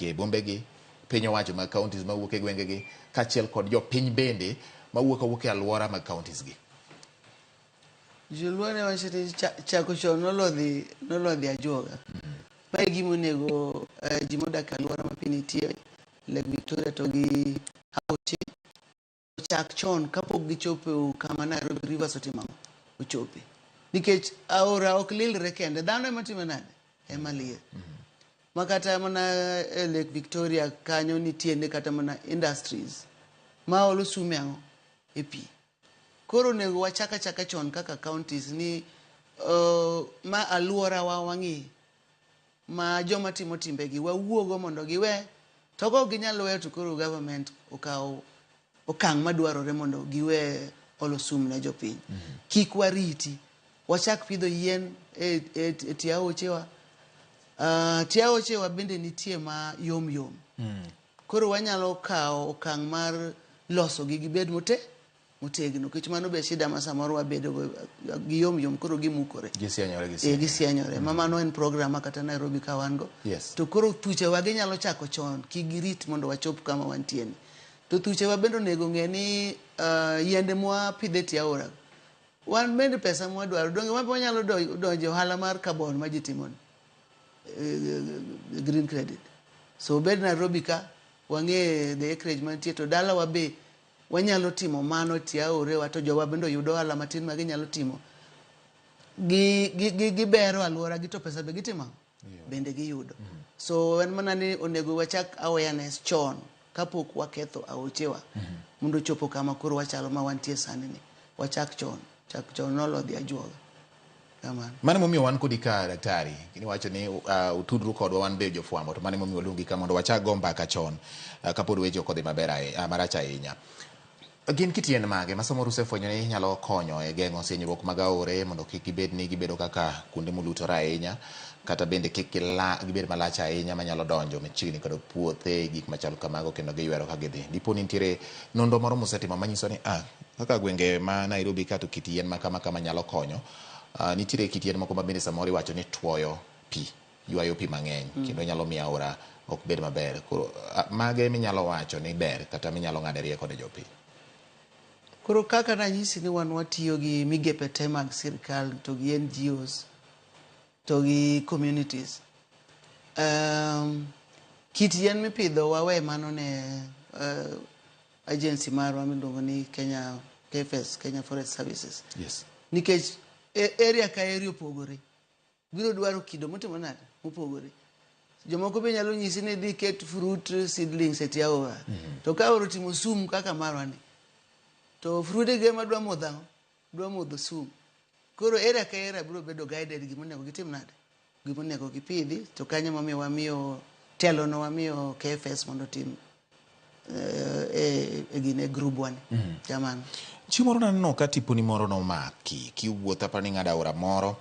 E bombegi, piny owacho mag counties mawuok e gwengegi, kaachiel kod jopiny bende mawuok awuok e alwora mag counties gi. Joluo ne wacho ni chako chon nolodhi nolodhi ajuoga. Ma e gima onego ji modak e alwora ma pi nitie, Lake Victoria to gi aoche, ochak chon kapok gichopo kama Nairobi Rivers otimo ang'o? Ochope. Nikech aora ok lilre kende, dhano ema timo nade? Ema liel. Ma kata mana e Lake Victoria kanyo nitie ne kata mana industries ma olo sum e ang'o? E pi. Koro onego wachak achaka chon kaka counties ni ma aluorawa wang'i ma joma timo timbegi wawuogo mondo giwe, to kok ginyal weyo to koro government okaw okang' madwarore mondo giwe olo sum ne jopiny. Kik wariti, wachak pidho yien e tie aochewa. Tie aochewa bende nitie ma yom yom. Koro wanyalo kawo okang' mar losogi gibed motegno, nikech mano be shida ma samoro wabedo go gi yom yom, koro gimukore. Gisianyore. Gisianyore. Gisianyore. Ma mano en program ma kata Nairobi ka wan go. To koro thuchewa ginyalo chako chon, kik girit mondo wachop kama wantie ni. To thuchewa bende onego ng'e ni yiende mwapidho e tie aora, wan bende pesa mwadwaro, donge wan be wanyalo donjo e ohala mar carbon ma ji timo ni, green credit. So obed Nairobi ka, wang'e the acreage mantie, to dalawa be wanyalo timo mano e tie aorewa, to jowa bende oyud ohala matin ma ginyalo timo. Gibero alwora gi to pesa be gitimo ang'o? Bende giyudo. So en mana ni onego wachak awareness chon kapok waketho aochewa mondo ochopo kama koro wachalo ma wantie sani ni. Wachak chon, chak chon nolodhi ajuoga. Kamano. Mano emomiyo wan kodi ka, daktari. Iwacho ni utudru kodwa wan be jofwambo, to mano emomiyo waluongi ka mondo wachak go mbaka chon kapod weche ok odhi maber ahinya, marach ahinya. Gin kit yien mage ma samoro usefwenyo ni nyalo konyo e geng'o sienyruok mag aore mondo kik gibed ni gibedo kaka kuonde molutore ahinya, kata bende kik gibed malach ahinya manyalo donjo machiegni kod puothe, gik machalo kamago, kendo giywero ka gidhi? Dipo ni nitiere nonro moro musetimo manyiso ni kaka gwenge ma Nairobi ka to kit yien ma kama kama nyalo konyo. Nitiere kit yien moko ma bende samoro iwacho ni tuoyo pi, ywayo pi mang'eny kendo nyalo miyo aora ok bed maber. Koro mage minyalo wacho ni ber kata minyalo ng'ade rieko ne jopiny? Koro kaka nanyisi ni wan watiyo gi migepe te mag sirkal to gi NGOs to gi communities. Kit yien mipidho wawe mano ne agency marwa miluongo ni Kenya KFS, Kenya Forest Services. Nikech area ka area opogore. Biro dwaro kido motimo nade? Mopogore. Jomoko be nyalo nyisi ni dhi ket fruit seedlings e tie aora. To ka aora otimo sum kaka marwa ni, to fruit gi ema dwa modho ang'o? Dwa modho sum. Koro area ka area biro bedo guided gima onego gitim nade? Gima onego gipidhi, to kanyo emomiyo wamiyo telo no, wamiyo KFS mondo otim e gine group wa ni. Kamano. Chieng' moro naneno ka tiponi moro nomaki kiwuotho, aparo ni ing'ado aora moro.